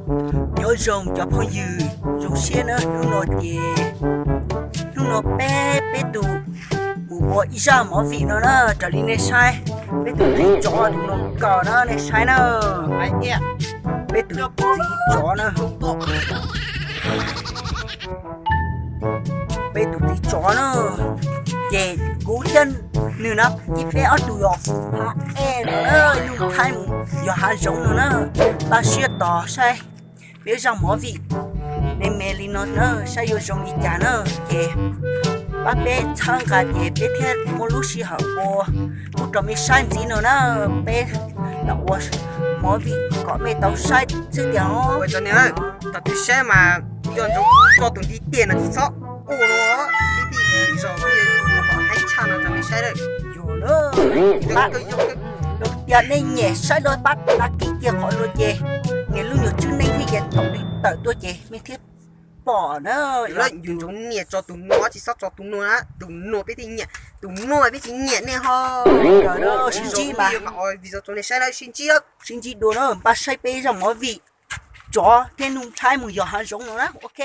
Nyob zoo cov phooj ywg, zoo siab na, hnub no ces hnub no peb, peb tus mus ua ib zaj movie no na, raws li nej saib, peb tus txiv tsov tus no kaus na, nej saib na, peb tus txiv tsov na, peb tus txiv tsov na, ces kuv thiab nws na, ces peb ob tug yog pab ej no na, ib lub thaib mus yos hav zoov no na, pab siab tos saib peb zaj movie me me li no na, saib yuav zoo li cas na, ces pab peb txhawb nqa ces peb thiaj muaj lub sij hawm ua pub rau mej saib ntxiv no na, peb los ua movie kom mej tau saib xwb tiag os. Ua tso niam, thaum twg saib mas coj ntsoov tso tus ntiv tiag no tsis txhob ua no, tib tib zos peb mus kom haib tshaj no rau mej saib lawm. Yog na, tias nej nyiam saib los pab đăng ký kiag qhov no ces nyias lub nyuag tswb neej thiaj thaum twg tawm tuaj ces mej thiaj pom na. Ntsoov nias tso tus no, tsis txhob tso tus no na, tus no peb thiaj nyiam, tus no peb tsis nyiam nej ho. Sib ntsib mas, sib ntsib dua na, pab saib peb zaj movie tsov thiab nus thaib mus yos hav zoov no na, ok.